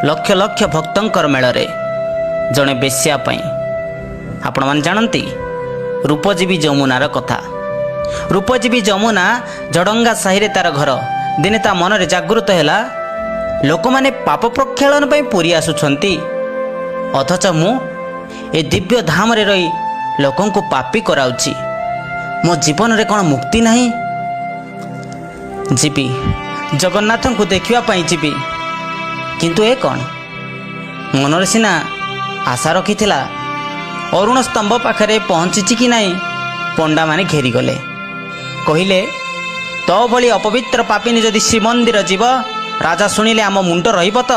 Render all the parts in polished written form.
ଲକ୍ଷ ଲକ୍ଷ ଭକ୍ତଙ୍କର ମେଳରେ ଜଣେ ବେଶ୍ୟା ପାଇଁ। ଆପଣମାନେ ଜାଣନ୍ତି ରୂପଜୀବୀ ଯମୁନାର କଥା। ରୂପଜୀବୀ ଯମୁନା, ଜଡ଼ଙ୍ଗା ସାହିରେ ତାର ଘର। ଦିନେ ତା ମନରେ ଜାଗୃତ ହେଲା, ଲୋକମାନେ ପାପ ପ୍ରକ୍ଷାଳନ ପାଇଁ ପୁରୀ ଆସୁଛନ୍ତି, ଅଥଚ ମୁଁ ଏ ଦିବ୍ୟ ଧାମରେ ରହି ଲୋକଙ୍କୁ ପାପୀ କରାଉଛି। ମୋ ଜୀବନରେ କ'ଣ ମୁକ୍ତି ନାହିଁ? ଯିବି, ଜଗନ୍ନାଥଙ୍କୁ ଦେଖିବା ପାଇଁ ଯିବି। କିନ୍ତୁ ଏ କ'ଣ? ମନରେ ସିନା ଆଶା ରଖିଥିଲା, ଅରୁଣ ସ୍ତମ୍ଭ ପାଖରେ ପହଞ୍ଚିଛି କି ନାହିଁ, ପଣ୍ଡାମାନେ ଘେରିଗଲେ। କହିଲେ, ତୋ ଭଳି ଅପବିତ୍ର ପାପିନୀ ଯଦି ଶ୍ରୀମନ୍ଦିର ଯିବ, ରାଜା ଶୁଣିଲେ ଆମ ମୁଣ୍ଡ ରହିବ ତ?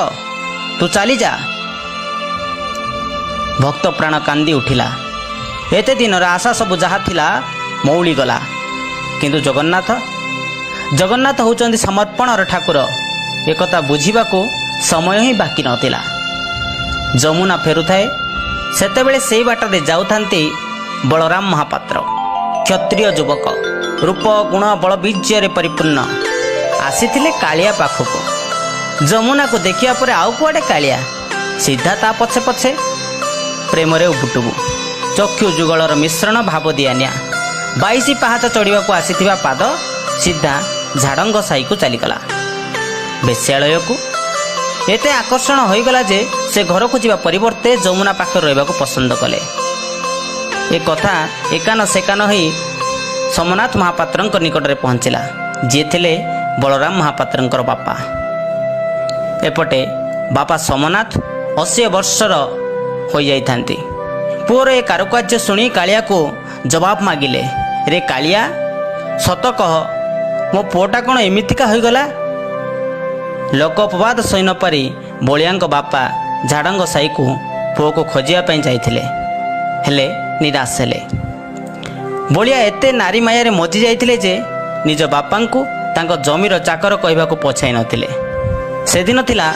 ତୁ ଚାଲିଯା। ଭକ୍ତ ପ୍ରାଣ କାନ୍ଦି ଉଠିଲା। ଏତେ ଦିନର ଆଶା ସବୁ ଯାହା ଥିଲା ମଉଳିଗଲା। କିନ୍ତୁ ଜଗନ୍ନାଥ, ଜଗନ୍ନାଥ ହେଉଛନ୍ତି ସମର୍ପଣର ଠାକୁର, ଏକଥା ବୁଝିବାକୁ ସମୟ ହିଁ ବାକି ନଥିଲା। ଯମୁନା ଫେରୁଥାଏ, ସେତେବେଳେ ସେଇ ବାଟରେ ଯାଉଥାନ୍ତି ବଳରାମ ମହାପାତ୍ର। କ୍ଷତ୍ରିୟ ଯୁବକ, ରୂପ ଗୁଣ ବଳ ବୀର୍ଯ୍ୟରେ ପରିପୂର୍ଣ୍ଣ। ଆସିଥିଲେ କାଳିଆ ପାଖକୁ। ଯମୁନାକୁ ଦେଖିବା ପରେ ଆଉ କୁଆଡ଼େ କାଳିଆ, ସିଧା ତା ପଛେ ପଛେ। ପ୍ରେମରେ ଉବୁଟୁବୁ, ଚକ୍ଷୁ ଯୁଗଳର ମିଶ୍ରଣ ଭାବ ଦିଆନିଆ। 22 ପାହାଚ ଚଢ଼ିବାକୁ ଆସିଥିବା ପାଦ ସିଧା ଝାଡ଼ଙ୍ଗ ସାହିକୁ ଚାଲିଗଲା, ବେଶ୍ୟାଳୟକୁ। ଏତେ ଆକର୍ଷଣ ହୋଇଗଲା ଯେ ସେ ଘରକୁ ଯିବା ପରିବର୍ତ୍ତେ ଯମୁନା ପାଖରେ ରହିବାକୁ ପସନ୍ଦ କଲେ। ଏ କଥା ଏକାନ ସେକାନ ହୋଇ ସୋମନାଥ ମହାପାତ୍ରଙ୍କ ନିକଟରେ ପହଞ୍ଚିଲା, ଯିଏ ଥିଲେ ବଳରାମ ମହାପାତ୍ରଙ୍କର ବାପା। ଏପଟେ ବାପା ସୋମନାଥ 80 ବର୍ଷର ହୋଇଯାଇଥାନ୍ତି। ପୁଅର ଏ କାରୁକାର୍ଯ୍ୟ ଶୁଣି କାଳିଆକୁ ଜବାବ ମାଗିଲେ, ରେ କାଳିଆ, ସତ କହ, ମୋ ପୁଅଟା କ'ଣ ଏମିତିକା ହୋଇଗଲା? ଲୋକ ଅପବାଦ ସହି ନପାରି ବଳିଆଙ୍କ ବାପା ଝାଡ଼ଙ୍ଗ ସାହିକୁ ପୁଅକୁ ଖୋଜିବା ପାଇଁ ଯାଇଥିଲେ, ହେଲେ ନିରାଶ ହେଲେ। ବଳିଆ ଏତେ ନାରୀ ମାୟାରେ ମଜି ଯାଇଥିଲେ ଯେ ନିଜ ବାପାଙ୍କୁ ତାଙ୍କ ଜମିର ଚାକର କହିବାକୁ ପଛାଇ ନଥିଲେ। ସେଦିନ ଥିଲା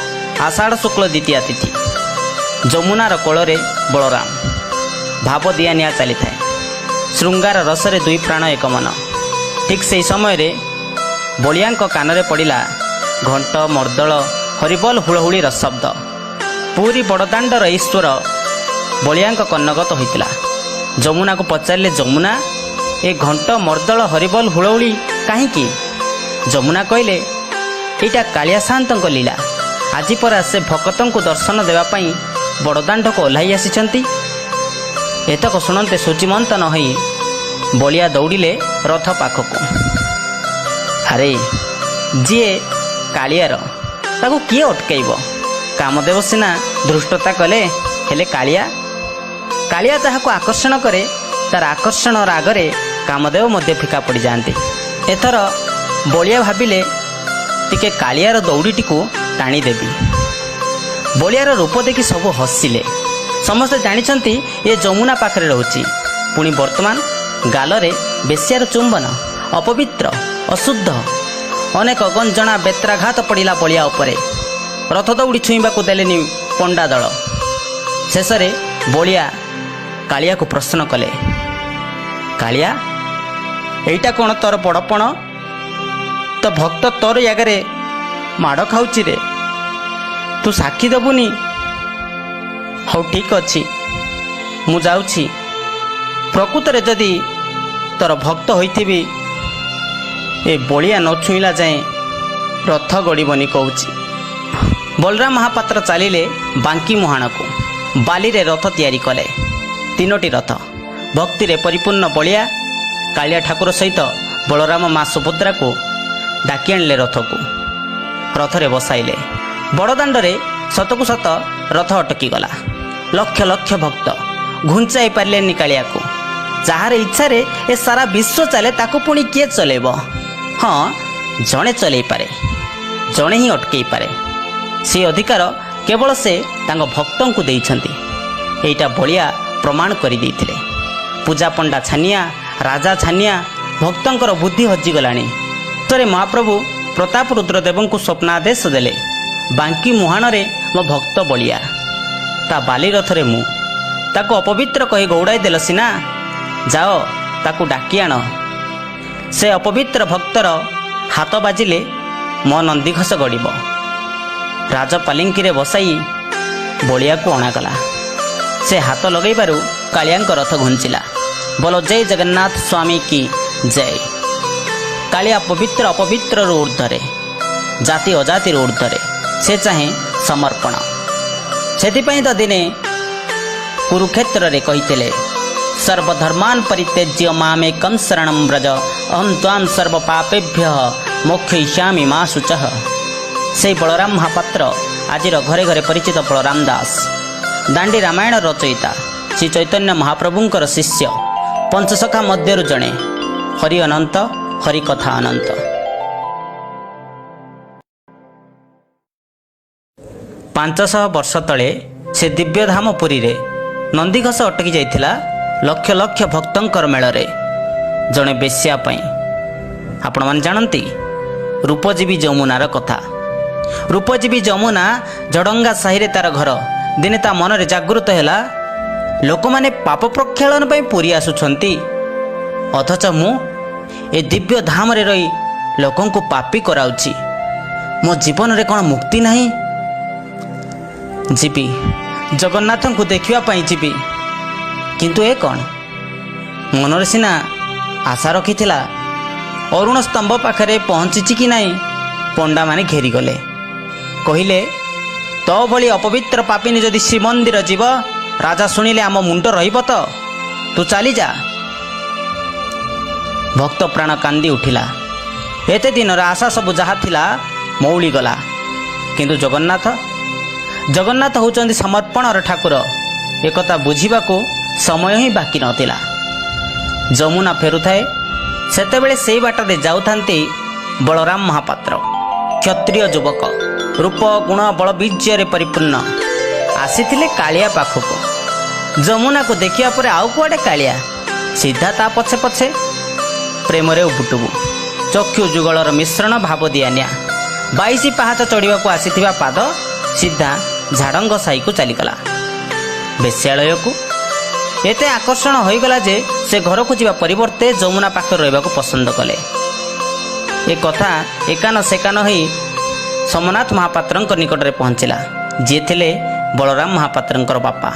ଆଷାଢ଼ ଶୁକ୍ଳ ଦ୍ୱିତୀୟା ତିଥି। ଯମୁନାର କୋଳରେ ବଳରାମ। ଭାବ ଦିଆନିଆ ଚାଲିଥାଏ। ଶୃଙ୍ଗାର ରସରେ ଦୁଇ ପ୍ରାଣ ଏକ ମନ। ଠିକ୍ ସେହି ସମୟରେ ବଳିଆଙ୍କ କାନରେ ପଡ଼ିଲା ଘଣ୍ଟ, ମର୍ଦ୍ଦଳ, ହରିବୋଲ, ହୁଳହୁଳିର ଶବ୍ଦ। ପୁରୀ ବଡ଼ଦାଣ୍ଡର ଈଶ୍ୱର ବଳିଆଙ୍କ କର୍ଣ୍ଣଗତ ହୋଇଥିଲା। ଯମୁନାକୁ ପଚାରିଲେ, ଯମୁନା, ଏ ଘଣ୍ଟ, ମର୍ଦ୍ଦଳ, ହରିବୋଲ, ହୁଳହୁଳି କାହିଁକି? ଯମୁନା କହିଲେ, ଏଇଟା କାଳିଆ ସାଆନ୍ତଙ୍କ ଲୀଳା। ଆଜି ପରା ସେ ଭକତଙ୍କୁ ଦର୍ଶନ ଦେବା ପାଇଁ ବଡ଼ଦାଣ୍ଡକୁ ଓହ୍ଲାଇ ଆସିଛନ୍ତି। ଏତକ ଶୁଣନ୍ତେ ଶୁଚିମନ୍ତ ନ ହୋଇ ବଳିଆ ଦୌଡ଼ିଲେ ରଥ ପାଖକୁ। ଆରେ, ଯିଏ କାଳିଆର ତାକୁ କିଏ ଅଟକେଇବ? କାମଦେବ ସିନା ଧୃଷ୍ଟତା କଲେ, ହେଲେ କାଳିଆ, କାଳିଆ ଯାହାକୁ ଆକର୍ଷଣ କରେ, ତାର ଆକର୍ଷଣର ଆଗରେ କାମଦେବ ମଧ୍ୟ ଫିକା ପଡ଼ିଯାଆନ୍ତି। ଏଥର ବଳିଆ ଭାବିଲେ, ଟିକେ କାଳିଆର ଦଉଡ଼ିଟିକୁ ଟାଣିଦେବି। ବଳିଆର ରୂପ ଦେଖି ସବୁ ହସିଲେ। ସମସ୍ତେ ଜାଣିଛନ୍ତି ଏ ଯମୁନା ପାଖରେ ରହୁଛି, ପୁଣି ବର୍ତ୍ତମାନ ଗାଲରେ ବେଶ୍ୟାର ଚୁମ୍ବନ। ଅପବିତ୍ର, ଅଶୁଦ୍ଧ। ଅନେକ ଗଞ୍ଜଣା, ବେତ୍ରାଘାତ ପଡ଼ିଲା ବଳିଆ ଉପରେ। ରଥ ଦଉଡ଼ି ଛୁଇଁବାକୁ ଦେଲେନି ପଣ୍ଡା ଦଳ। ଶେଷରେ ବଳିଆ କାଳିଆକୁ ପ୍ରଶ୍ନ କଲେ, କାଳିଆ, ଏଇଟା କ'ଣ ତୋର ବଡ଼ପଣ? ତ ଭକ୍ତ ତୋର ଆଗରେ ମାଡ଼ ଖାଉଛି ରେ, ତୁ ସାକ୍ଷୀ ଦେବୁନି? ହଉ, ଠିକ୍ ଅଛି, ମୁଁ ଯାଉଛି। ପ୍ରକୃତରେ ଯଦି ତୋର ଭକ୍ତ ହୋଇଥିବି, ଏ ବଳିଆ ନ ଛୁଇଁଲା ଯାଏଁ ରଥ ଗଡ଼ିବନି କହୁଛି। ବଳରାମ ମହାପାତ୍ର ଚାଲିଲେ ବାଙ୍କି ମୁହାଣକୁ। ବାଲିରେ ରଥ ତିଆରି କଲେ, ତିନୋଟି ରଥ। ଭକ୍ତିରେ ପରିପୂର୍ଣ୍ଣ ବଳିଆ କାଳିଆ ଠାକୁର ସହିତ ବଳରାମ, ମା ସୁଭଦ୍ରାକୁ ଡାକି ଆଣିଲେ ରଥକୁ। ରଥରେ ବସାଇଲେ। ବଡ଼ଦାଣ୍ଡରେ ସତକୁ ସତ ରଥ ଅଟକିଗଲା। ଲକ୍ଷ ଲକ୍ଷ ଭକ୍ତ ଘୁଞ୍ଚାଇ ପାରିଲେନି କାଳିଆକୁ। ଯାହାର ଇଚ୍ଛାରେ ଏ ସାରା ବିଶ୍ୱ ଚାଲେ, ତାକୁ ପୁଣି କିଏ ଚଲେଇବ? ହଁ, ଜଣେ ଚଲେଇ ପାରେ, ଜଣେ ହିଁ ଅଟକେଇ ପାରେ। ସେ ଅଧିକାର କେବଳ ସେ ତାଙ୍କ ଭକ୍ତଙ୍କୁ ଦେଇଛନ୍ତି। ଏଇଟା ବଳିଆ ପ୍ରମାଣ କରିଦେଇଥିଲେ। ପୂଜାପଣ୍ଡା ଛାନିଆ, ରାଜା ଛାନିଆ, ଭକ୍ତଙ୍କର ବୁଦ୍ଧି ହଜିଗଲାଣି। ତରେ ମହାପ୍ରଭୁ ପ୍ରତାପ ରୁଦ୍ରଦେବଙ୍କୁ ସ୍ୱପ୍ନାଦେଶ ଦେଲେ, ବାଙ୍କି ମୁହାଣରେ ମୋ ଭକ୍ତ ବଳିଆ, ତା ବାଲି ରଥରେ ମୁଁ। ତାକୁ ଅପବିତ୍ର କହି ଘଉଡ଼ାଇ ଦେଲ ସିନା, ଯାଅ ତାକୁ ଡାକି ଆଣ। ସେ ଅପବିତ୍ର ଭକ୍ତର ହାତ ବାଜିଲେ ମୋ ନନ୍ଦିଘୋଷ ଗଡ଼ିବ। ରାଜପାଲିଙ୍କିରେ ବସାଇ ବଳିଆକୁ ଅଣାଗଲା। ସେ ହାତ ଲଗାଇବାରୁ କାଳିଆଙ୍କ ରଥ ଘୁଞ୍ଚିଲା। ବୋଲ ଜୟ ଜଗନ୍ନାଥ ସ୍ୱାମୀ କି ଜୟ। କାଳିଆ ପବିତ୍ର ଅପବିତ୍ରରୁ ଉର୍ଦ୍ଧ୍ୱରେ, ଜାତି ଅଜାତିରୁ ଉର୍ଦ୍ଧ୍ୱରେ। ସେ ଚାହେଁ ସମର୍ପଣ। ସେଥିପାଇଁ ତ ଦିନେ କୁରୁକ୍ଷେତ୍ରରେ କହିଥିଲେ, ସର୍ବଧର୍ମାନ ପରିତ୍ୟଜ୍ୟ ମାମେକଂ ଶରଣଂ ବ୍ରଜ ଅହଂ ତ୍ୱାಂ ସର୍ବ ପାପେଭ୍ୟ ମୋକ୍ଷୟିଷ୍ୟାମି ମା ଶୁଚଃ। ସେଇ ବଳରାମ ମହାପାତ୍ର, ଆଜିର ଘରେ ଘରେ ପରିଚିତ ବଳରାମ ଦାସ, ଦାଣ୍ଡି ରାମାୟଣ ରଚୟିତା, ଶ୍ରୀ ଚୈତନ୍ୟ ମହାପ୍ରଭୁଙ୍କର ଶିଷ୍ୟ, ପଞ୍ଚସଖା ମଧ୍ୟରୁ ଜଣେ। ହରି ଅନନ୍ତ, ହରି କଥା ଅନନ୍ତ। 500 ବର୍ଷ ତଳେ ସେ ଦିବ୍ୟଧାମ ପୁରୀରେ ନନ୍ଦିଘୋଷ ଅଟକି ଯାଇଥିଲା ଲକ୍ଷ ଲକ୍ଷ ଭକ୍ତଙ୍କର ମେଳରେ ଜଣେ ବେଶ୍ୟା ପାଇଁ। ଆପଣମାନେ ଜାଣନ୍ତି ରୂପଜୀବୀ ଯମୁନାର କଥା। ରୂପଜୀବୀ ଯମୁନା, ଜଡ଼ଙ୍ଗା ସାହିରେ ତାର ଘର। ଦିନେ ତା ମନରେ ଜାଗୃତ ହେଲା, ଲୋକମାନେ ପାପ ପ୍ରକ୍ଷାଳନ ପାଇଁ ପୁରୀ ଆସୁଛନ୍ତି, ଅଥଚ ମୁଁ ଏ ଦିବ୍ୟ ଧାମରେ ରହି ଲୋକଙ୍କୁ ପାପୀ କରାଉଛି। ମୋ ଜୀବନରେ କ'ଣ ମୁକ୍ତି ନାହିଁ? ଯିବି, ଜଗନ୍ନାଥଙ୍କୁ ଦେଖିବା ପାଇଁ ଯିବି। କିନ୍ତୁ ଏ କ'ଣ? ମନରେ ସିନା ଆଶା ରଖିଥିଲା, ଅରୁଣ ସ୍ତମ୍ଭ ପାଖରେ ପହଞ୍ଚିଛି କି ନାହିଁ, ପଣ୍ଡାମାନେ ଘେରିଗଲେ। କହିଲେ, ତୋ ଭଳି ଅପବିତ୍ର ପାପିନୀ ଯଦି ଶ୍ରୀମନ୍ଦିର ଯିବ, ରାଜା ଶୁଣିଲେ ଆମ ମୁଣ୍ଡ ରହିବ ତ? ତୁ ଚାଲିଯା। ଭକ୍ତ ପ୍ରାଣ କାନ୍ଦି ଉଠିଲା। ଏତେ ଦିନର ଆଶା ସବୁ ଯାହା ଥିଲା ମଉଳିଗଲା। କିନ୍ତୁ ଜଗନ୍ନାଥ, ଜଗନ୍ନାଥ ହେଉଛନ୍ତି ସମର୍ପଣର ଠାକୁର, ଏକଥା ବୁଝିବାକୁ ସମୟ ହିଁ ବାକି ନଥିଲା। ଯମୁନା ଫେରୁଥାଏ, ସେତେବେଳେ ସେଇ ବାଟରେ ଯାଉଥାନ୍ତି ବଳରାମ ମହାପାତ୍ର। କ୍ଷତ୍ରିୟ ଯୁବକ, ରୂପ ଗୁଣ ବଳ ବୀର୍ଯ୍ୟରେ ପରିପୂର୍ଣ୍ଣ। ଆସିଥିଲେ କାଳିଆ ପାଖକୁ। ଯମୁନାକୁ ଦେଖିବା ପରେ ଆଉ କୁଆଡ଼େ କାଳିଆ, ସିଧା ତା ପଛେ ପଛେ। ପ୍ରେମରେ ଉବୁଟୁବୁ, ଚକ୍ଷୁ ଯୁଗଳର ମିଶ୍ରଣ ଭାବ ଦିଆନିଆ। 22 ପାହାଚ ଚଢ଼ିବାକୁ ଆସିଥିବା ପାଦ ସିଧା ଝାଡ଼ଙ୍ଗ ସାହିକୁ ଚାଲିଗଲା, ବେଶ୍ୟାଳୟକୁ। ଏତେ ଆକର୍ଷଣ ହୋଇଗଲା ଯେ ସେ ଘରକୁ ଯିବା ପରିବର୍ତ୍ତେ ଯମୁନା ପାଖରେ ରହିବାକୁ ପସନ୍ଦ କଲେ। ଏ କଥା ଏକାନ ସେକାନ ହୋଇ ସୋମନାଥ ମହାପାତ୍ରଙ୍କ ନିକଟରେ ପହଞ୍ଚିଲା, ଯିଏ ଥିଲେ ବଳରାମ ମହାପାତ୍ରଙ୍କର ବାପା।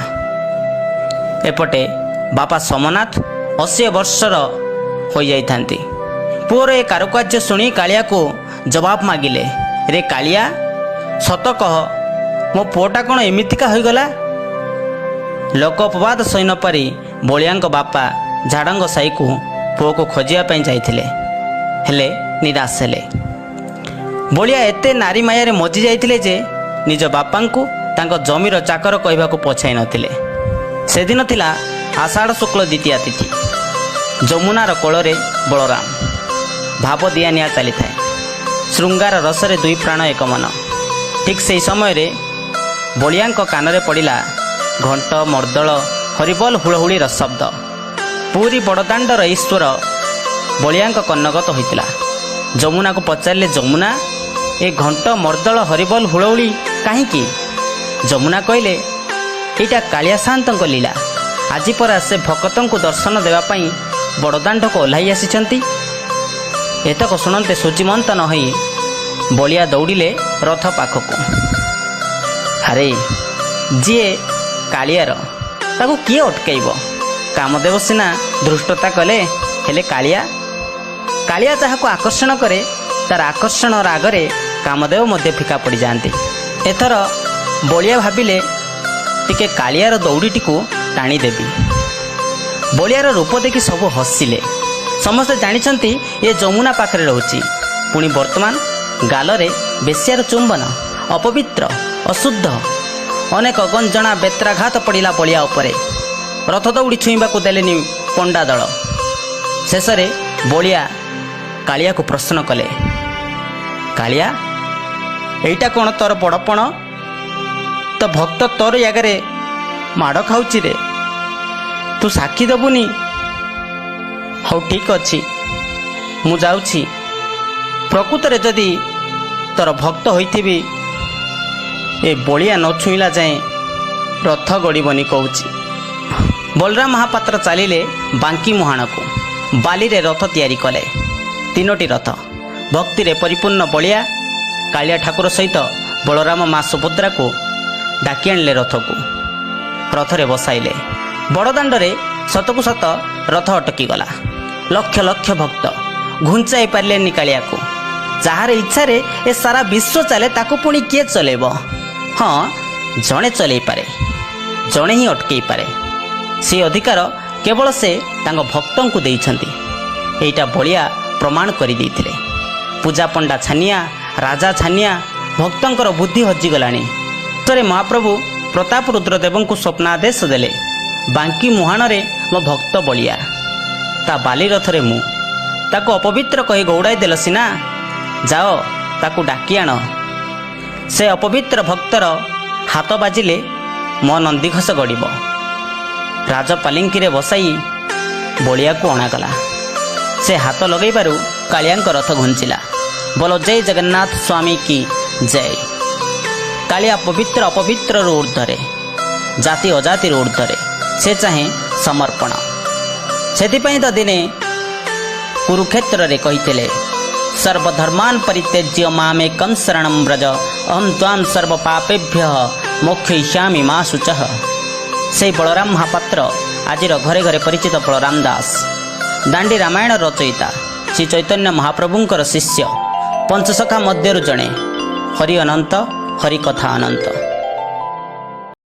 ଏପଟେ ବାପା ସୋମନାଥ 80 ବର୍ଷର ହୋଇଯାଇଥାନ୍ତି। ପୁଅର ଏ କାରୁକାର୍ଯ୍ୟ ଶୁଣି କାଳିଆକୁ ଜବାବ ମାଗିଲେ, ରେ କାଳିଆ, ସତ କହ, ମୋ ପୁଅଟା କ'ଣ ଏମିତିକା ହୋଇଗଲା? ଲୋକ ଅପବାଦ ସହି ନପାରି ବଳିଆଙ୍କ ବାପା ଝାଡ଼ଙ୍ଗ ସାହିକୁ ପୁଅକୁ ଖୋଜିବା ପାଇଁ ଯାଇଥିଲେ, ହେଲେ ନିରାଶ ହେଲେ। ବଳିଆ ଏତେ ନାରୀ ମାୟାରେ ମଜି ଯାଇଥିଲେ ଯେ ନିଜ ବାପାଙ୍କୁ ତାଙ୍କ ଜମିର ଚାକର କହିବାକୁ ପଛାଇ ନଥିଲେ। ସେଦିନ ଥିଲା ଆଷାଢ଼ ଶୁକ୍ଳ ଦ୍ୱିତୀୟା ତିଥି। ଯମୁନାର କୋଳରେ ବଳରାମ, ଭାବ ଦିଆ ନିଆ ଚାଲିଥାଏ। ଶୃଙ୍ଗାର ରସରେ ଦୁଇ ପ୍ରାଣ ଏକ ମନ। ଠିକ୍ ସେହି ସମୟରେ ବଳିଆଙ୍କ କାନରେ ପଡ଼ିଲା ଘଣ୍ଟ, ମର୍ଦ୍ଦଳ, ହରିବୋଲ, ହୁଳହୁଳିର ଶବ୍ଦ। ପୁରୀ ବଡ଼ଦାଣ୍ଡର ଈଶ୍ୱର ବଳିଆଙ୍କ କର୍ଣ୍ଣଗତ ହୋଇଥିଲା। ଯମୁନାକୁ ପଚାରିଲେ, ଯମୁନା, ଏ ଘଣ୍ଟ, ମର୍ଦ୍ଦଳ, ହରିବୋଲ, ହୁଳହୁଳି କାହିଁକି? ଯମୁନା କହିଲେ, ଏଇଟା କାଳିଆ ସାଆନ୍ତଙ୍କ ଲୀଳା। ଆଜି ପରା ସେ ଭକତଙ୍କୁ ଦର୍ଶନ ଦେବା ପାଇଁ ବଡ଼ଦାଣ୍ଡକୁ ଓହ୍ଲାଇ ଆସିଛନ୍ତି। ଏତକ ଶୁଣନ୍ତେ ଶୁଚିମନ୍ତ ନ ହୋଇ ବଳିଆ ଦୌଡ଼ିଲେ ରଥ ପାଖକୁ। ଆରେ, ଯିଏ କାଳିଆର ତାକୁ କିଏ ଅଟକେଇବ? କାମଦେବ ସିନା ଧୃଷ୍ଟତା କଲେ, ହେଲେ କାଳିଆ, କାଳିଆ ଯାହାକୁ ଆକର୍ଷଣ କରେ, ତାର ଆକର୍ଷଣର ଆଗରେ କାମଦେବ ମଧ୍ୟ ଫିକା ପଡ଼ିଯାଆନ୍ତି। ଏଥର ବଳିଆ ଭାବିଲେ, ଟିକେ କାଳିଆର ଦଉଡ଼ିଟିକୁ ଟାଣିଦେବି। ବଳିଆର ରୂପ ଦେଖି ସବୁ ହସିଲେ। ସମସ୍ତେ ଜାଣିଛନ୍ତି ଏ ଯମୁନା ପାଖରେ ରହୁଛି, ପୁଣି ବର୍ତ୍ତମାନ ଗାଲରେ ବେଶ୍ୟାର ଚୁମ୍ବନ। ଅପବିତ୍ର, ଅଶୁଦ୍ଧ। ଅନେକ ଗଞ୍ଜଣା, ବେତ୍ରାଘାତ ପଡ଼ିଲା ବଳିଆ ଉପରେ। ରଥ ଦଉଡ଼ି ଛୁଇଁବାକୁ ଦେଲେନି ପଣ୍ଡା ଦଳ। ଶେଷରେ ବଳିଆ କାଳିଆକୁ ପ୍ରଶ୍ନ କଲେ, କାଳିଆ, ଏଇଟା କ'ଣ ତୋର ବଡ଼ପଣ? ତ ଭକ୍ତ ତୋର ଆଗରେ ମାଡ଼ ଖାଉଛି ରେ, ତୁ ସାକ୍ଷୀ ଦେବୁନି? ହଉ, ଠିକ୍ ଅଛି, ମୁଁ ଯାଉଛି। ପ୍ରକୃତରେ ଯଦି ତୋର ଭକ୍ତ ହୋଇଥିବି, ଏ ବଳିଆ ନ ଛୁଇଁଲା ଯାଏଁ ରଥ ଗଡ଼ିବନି କହୁଛି। ବଳରାମ ମହାପାତ୍ର ଚାଲିଲେ ବାଙ୍କି ମୁହାଣକୁ। ବାଲିରେ ରଥ ତିଆରି କଲେ, ତିନୋଟି ରଥ। ଭକ୍ତିରେ ପରିପୂର୍ଣ୍ଣ ବଳିଆ କାଳିଆ ଠାକୁର ସହିତ ବଳରାମ ମା ସୁଭଦ୍ରାକୁ ଡାକି ଆଣିଲେ ରଥକୁ, ରଥରେ ବସାଇଲେ। ବଡ଼ଦାଣ୍ଡରେ ସତକୁ ସତ ରଥ ଅଟକିଗଲା। ଲକ୍ଷ ଲକ୍ଷ ଭକ୍ତ ଘୁଞ୍ଚାଇ ପାରିଲେନି କାଳିଆକୁ। ଯାହାର ଇଚ୍ଛାରେ ଏ ସାରା ବିଶ୍ୱ ଚାଲେ, ତାକୁ ପୁଣି କିଏ ଚଲେଇବ? ହଁ, ଜଣେ ଚଲେଇ ପାରେ, ଜଣେ ହିଁ ଅଟକେଇ ପାରେ। ସେ ଅଧିକାର କେବଳ ସେ ତାଙ୍କ ଭକ୍ତଙ୍କୁ ଦେଇଛନ୍ତି। ଏଇଟା ବଳିଆ ପ୍ରମାଣ କରିଦେଇଥିଲେ। ପୂଜାପଣ୍ଡା ଛାନିଆ, ରାଜା ଛାନିଆ, ଭକ୍ତଙ୍କର ବୁଦ୍ଧି ହଜିଗଲାଣି। ଥରେ ମହାପ୍ରଭୁ ପ୍ରତାପ ରୁଦ୍ରଦେବଙ୍କୁ ସ୍ୱପ୍ନାଦେଶ ଦେଲେ, ବାଙ୍କି ମୁହାଣରେ ମୋ ଭକ୍ତ ବଳିଆ, ତା ବାଲି ରଥରେ ମୁଁ। ତାକୁ ଅପବିତ୍ର କହି ଘଉଡ଼ାଇ ଦେଲ ସିନା, ଯାଅ ତାକୁ ଡାକି ଆଣ। ସେ ଅପବିତ୍ର ଭକ୍ତର ହାତ ବାଜିଲେ ମୋ ନନ୍ଦିଘୋଷ ଗଡ଼ିବ। ରାଜପାଲିଙ୍କିରେ ବସାଇ ବଳିଆକୁ ଅଣାଗଲା। ସେ ହାତ ଲଗାଇବାରୁ କାଳିଆଙ୍କ ରଥ ଘୁଞ୍ଚିଲା। ବୋଲ ଜୟ ଜଗନ୍ନାଥ ସ୍ୱାମୀ କି ଜୟ। କାଳିଆ ପବିତ୍ର ଅପବିତ୍ରରୁ ଉର୍ଦ୍ଧ୍ୱରେ, ଜାତି ଅଜାତିରୁ ଉର୍ଦ୍ଧ୍ୱରେ। ସେ ଚାହେଁ ସମର୍ପଣ। ସେଥିପାଇଁ ତ ଦିନେ କୁରୁକ୍ଷେତ୍ରରେ କହିଥିଲେ, ସର୍ବଧର୍ମାନ ପରିତ୍ୟଜ୍ୟ ମାମେକଂ ଶରଣଂ ବ୍ରଜ, ଅହଂ ତ୍ୱାಂ ସର୍ବ ପାପେଭ୍ୟ ମୋକ୍ଷୟିଷ୍ୟାମି ମା ଶୁଚଃ। ସେଇ ବଳରାମ ମହାପାତ୍ର, ଆଜିର ଘରେ ଘରେ ପରିଚିତ ବଳରାମ ଦାସ, ଦାଣ୍ଡି ରାମାୟଣ ରଚୟିତା, ଶ୍ରୀ ଚୈତନ୍ୟ ମହାପ୍ରଭୁଙ୍କର ଶିଷ୍ୟ, ପଞ୍ଚସଖା ମଧ୍ୟରୁ ଜଣେ। ହରି ଅନନ୍ତ, ହରି କଥା ଅନନ୍ତ।